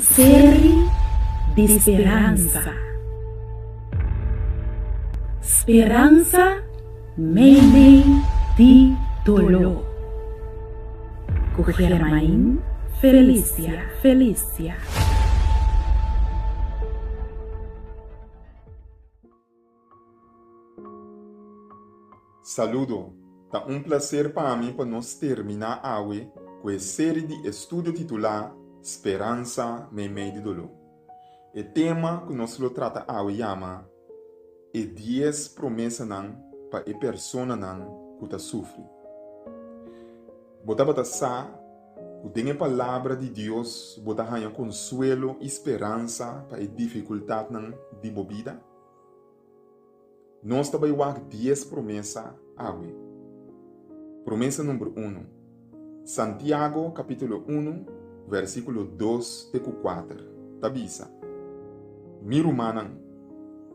Seri di speransa. Speransa meimei di doló. Ku Germain Felicia Felicia. Saludo! Ta un placer pa mi pa nos termina awe cu e serie di estudio titula Speransa Meimei di Doló. E tema cu nos lo trata awe yama E dies Promesanan pa e Personanan cu ta Sufri. Bo tabata sa cu den e Palabra di Dios bo ta haña consuelo y speransa pa e dificultadnan di bo bida? Nos ta bai wak dies promesa awe. Promesa number unu, Santiago kapítulo unu, versíkulo dos te ku kuater, ta bisa, Mi rumannan,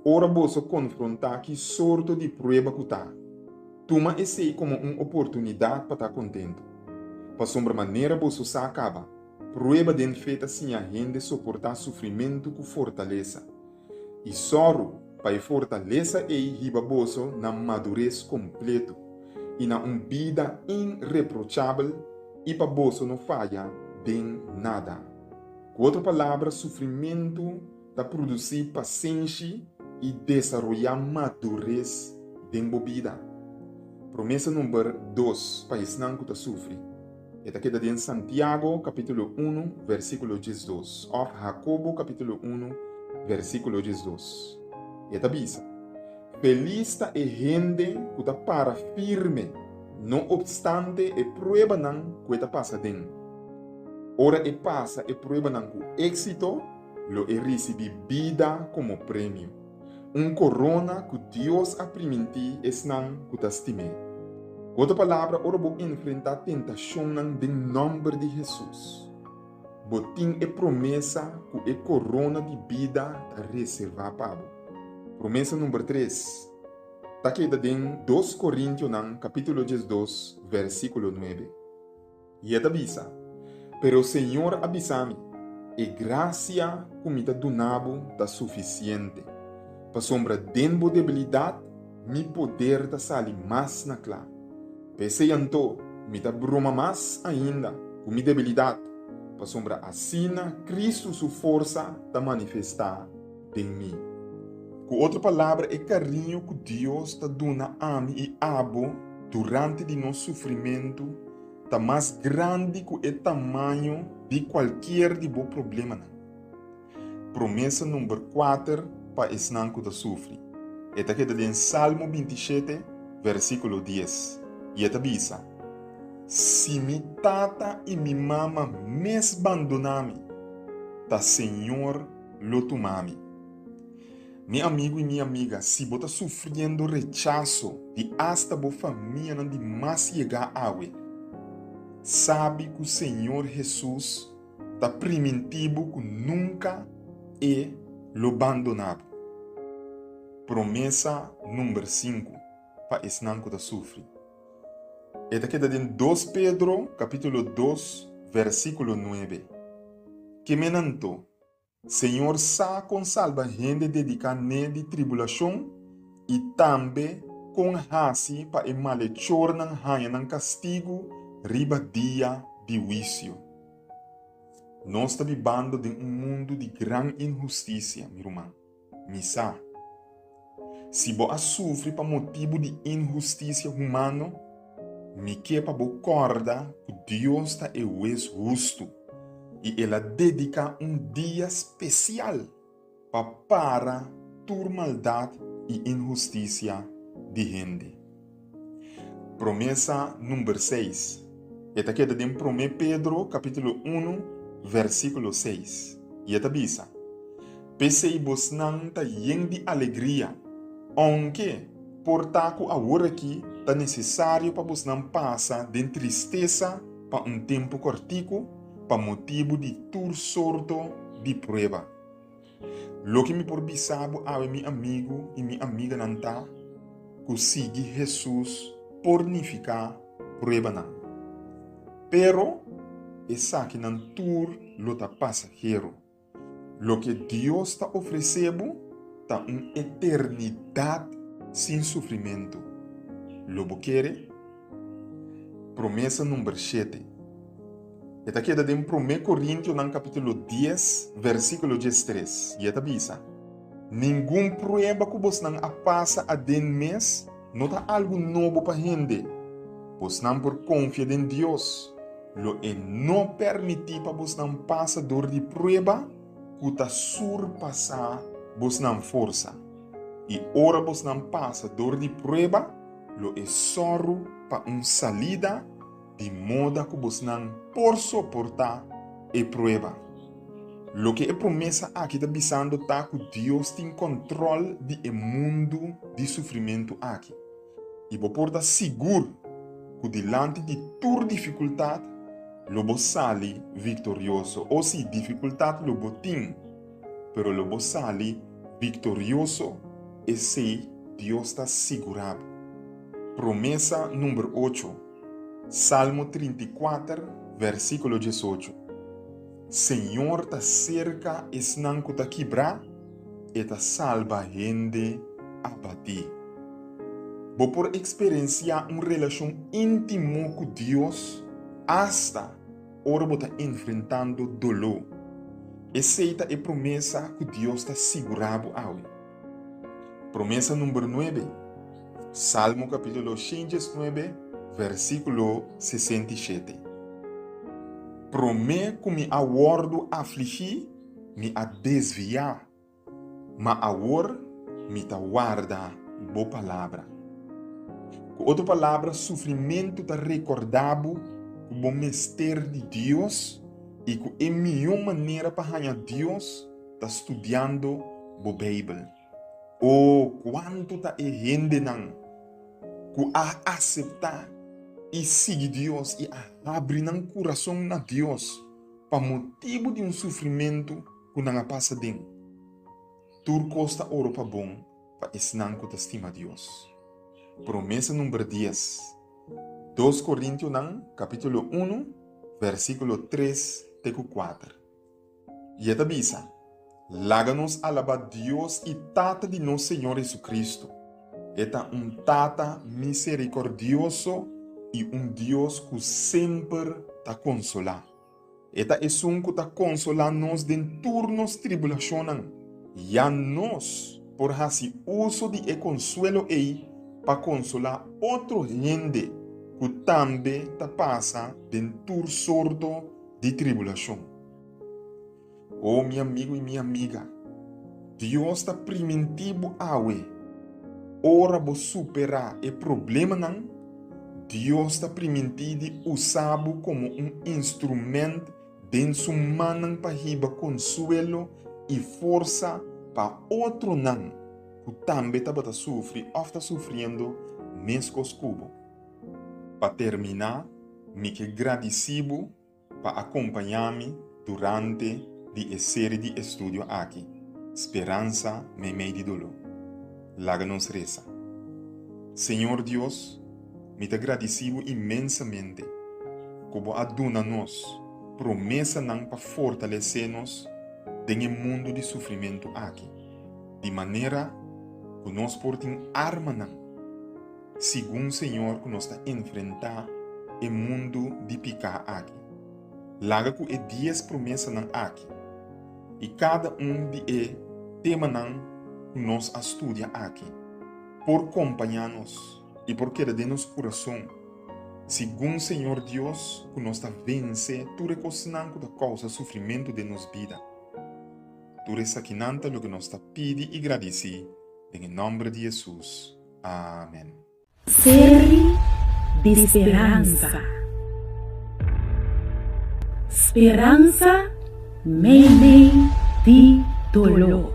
ora boso konfrontá ki sorto di prueba ku ta, tuma esei komo un oportunidat pa ta kontentu. Pasobra manera boso sa kaba, prueba den fe ta siña hende soportá sufrimentu ku fortalesa. I sòru pa e fortalesa ei hiba boso na madures kompleto i na un bida inreprochabel i pa boso no faya den nada. Ku otro palabra, sufrimentu ta produsí pasenshi i desaroyá madures den bo bida. Promesa number dos pa esnan ku ta sufri. E ta keda den Santiago kapítulo unu versíkulo 12 òf Hakobo kapítulo unu versíkulo 12. E ta bisa, Felis ta e hende ku ta para firme no opstante e pruebanan ku e ta pasa den. Ora e pasa e pruebanan ku éksito, lo e risibí bida komo premio. Un korona ku Dios a primintí esnan ku ta stim'é. Ku otro palabra, ora bo enfrentá tentashonnan den nòmber di Hesus, bo tin e promesa ku e korona di bida ta reservá pa bo. Promesa number tres ta keda den Dos Korintionan kapítulo 12 versíkulo nuebe. I e ta bisa, Pero Señor a bisa mi, E grasia ku mi ta duna bo ta sufisiente, pasobra den bo debilidat mi poder ta sali mas na kla. P'esei anto mi ta broma mas ainda ku mi debilidat, pasobra asina Kristu su forsa ta manifestá den mi. Ku otro palabra, e kariño ku Dios ta duna ami i abo durante di nos sufrimentu ta mas grandi ku e tamaño di kualkier di bo problemanan. Promesa number kuater pa esnan ku ta sufri. E ta keda den Salmo 27, versíkulo dies, i e ta bisa, Si mi tata i mi mama mes bandoná mi, ta Señor lo tuma mi. Mi amigu i mi amiga, si bo ta sufriendo rechaso di asta bo famianan di mas yegá awe, sabi ku Señor Hesus ta primintí bo ku nunka E lo bandoná bo. Promesa number sinku pa esnan ku ta sufri. E ta keda den Dos Pedro kapítulo dos versíkulo nuebe. Ke men anto? Señor sa kon salba hende dediká n'e di tribulashon i tambe kon hasi pa e malechornan haña nan kastigu riba dia di huisio. Nos ta bibando den un mundu di gran inhustisia, mi ruman. Mi sa. Si bo a sufri pa motibu di inhustisia humano, mi ke pa bo kòrda ku Dios ta e Hues hustu i el a dediká un dia spesial pa para tur maldat i inhustisia di hende. Promesa number seis. E ta keda den Promé Pedro kapítulo unu versíkulo seis i e ta bisa, P'esei bosnan ta yen di alegria, ounke por ta ku aworakí ta nesesario pa bosnan pasa den tristesa pa un tempu kòrtiku pa motibu di tur sorto di prueba. Loke mi por bisa bo awe mi amigu i mi amiganan ta ku sigui Hesus por nifiká pruebanan. Pero esakinan tur lo ta pasahero. Loke Dios ta ofresé bo ta un eternidat sin sufrimentu. Lo bo kere? Promesa number shete. E ta keda den Promé Korintionan kapítulo dies, versíkulo diestres, i e ta bisa, Ningun prueba ku bosnan a pasa aden mes no ta algu nobo pa hende. Bosnan por konfia den Dios. Lo e no permití pa bosnan pasa dor di prueba ku ta surpasá bosnan forsa. I ora bosnan pasa dor di prueba, lo e sòru pa un salida di moda ku bosnan por soportá e prueba. Loke e promesa aki ta bisando ta ku Dios tin kòntròl di e mundu di sufrimentu aki. I bo por ta sigur ku dilanti di tur difikultat lo bo sali viktorioso. O sí, difikultat lo bo tin, pero lo bo sali viktorioso, esei Dios ta sigurá bo. Promesa number ocho, Salmo 34, versíkulo 18. Señor ta serka esnan ku ta kibrá, e ta salba hende abatí. Bo por eksperensiá un relashon íntimo ku Dios asta ora bo ta enfrentando doló. Esei ta e promesa ku Dios ta sigurá bo awe. Promesa number nuebe, Salmo capítulo 119, versículo 67. Promé ku mi a wòrdu afligí, mi a desviá, ma awor mi ta warda bo palabra. Ku otro palabra, sufrimentu ta rekordá bo ku bo mester di Dios i ku e mihó manera pa haña Dios ta studiando bo Beibel. O kuantu ta e hendenan ku a aseptá i sigui Dios i a habri nan kurason na Dios pa motibu di un sufrimentu ku nan a pasa den. Tur kos ta oro pa bon pa esnan ku ta stima Dios. Promesa number dies, Dos Korintionan kapítulo unu, versíkulo tres te ku kuater. I e ta bisa, Laga nos alabá Dios i Tata di nos Señor Jesucristo. E ta un Tata misericordioso i un Dios cu semper ta consolá. E ta esun cu ta consolá nos den tur nos tribulacionnan, ya nos por haci uso di e consuelo ei pa consolá otro hende cu tambe ta pasa den tur sorto di tribulashon. O mi amigu i mi amiga, Dios ta primintí bo awe, ora bo superá e problemanan, Dios ta primintí di usa bo komo un instrument den su mannan pa hiba konsuelo i forsa pa otronan ku tambe tabata sufri òf ta sufriendo meskos ku bo. Pa terminá, mi ke gradisí bo pa a kompañá mi durante di e seri di estudio aki, Speransa meimei di doló. Laga nos resa. Señor Dios, mi ta gradisí bo inmensamente ku bo a duna nos promesanan pa fortalesé nos den e mundu di sufrimentu aki, di manera ku nos por tin armanan Segun Señor ku nos ta enfrentá e mundu di piká aki. Laga ku e dies promesanan aki i kada un di e temanan ku nos a studia aki por kompañá nos i por keda den nos kurason segun Señor Dios ku nos ta vense tur e kosnan ku ta kousa sufrimentu den nos bida. Tur esakinan ta loke nos ta pidi i gradisí den e nòmber di Hesus. Amen. Seri di speransa. Speransa meimei di doló.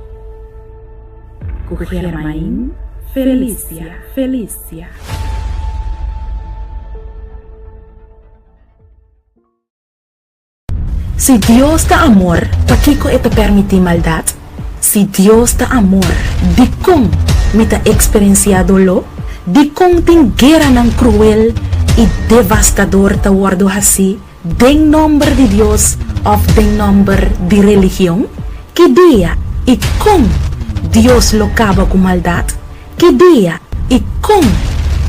Ku Germain Felicia Felicia. Si Dios ta amor, pakiko e ta permití maldat? Si Dios ta amor, dikon mi ta eksperensiá doló? Dikon tin gueranan kruel i devastador ta wòrdu hasí den nòmber di Dios òf den nòmber di religion? Ki dia i kon Dios lo kaba ku maldat? Ki dia i kon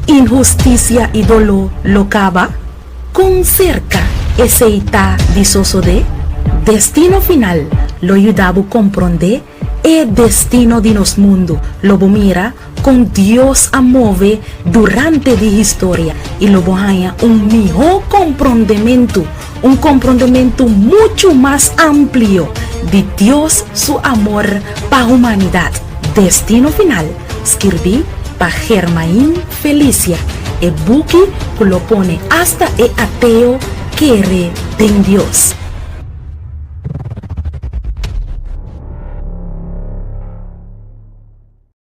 inhustisia i doló lo kaba? Kon serka esei ta di sosodé? Destino Final lo yuda bo komprondé e destino di nos mundu. Lo bo mira kon Dios a move durante di historia i lo bo haña un mihó komprondementu, un komprondementu muchu mas amplio di Dios su amor pa humanidat. Destino Final, skirbí pa Germain Felicia, e buki ku lo pone asta e ateo kere den Dios.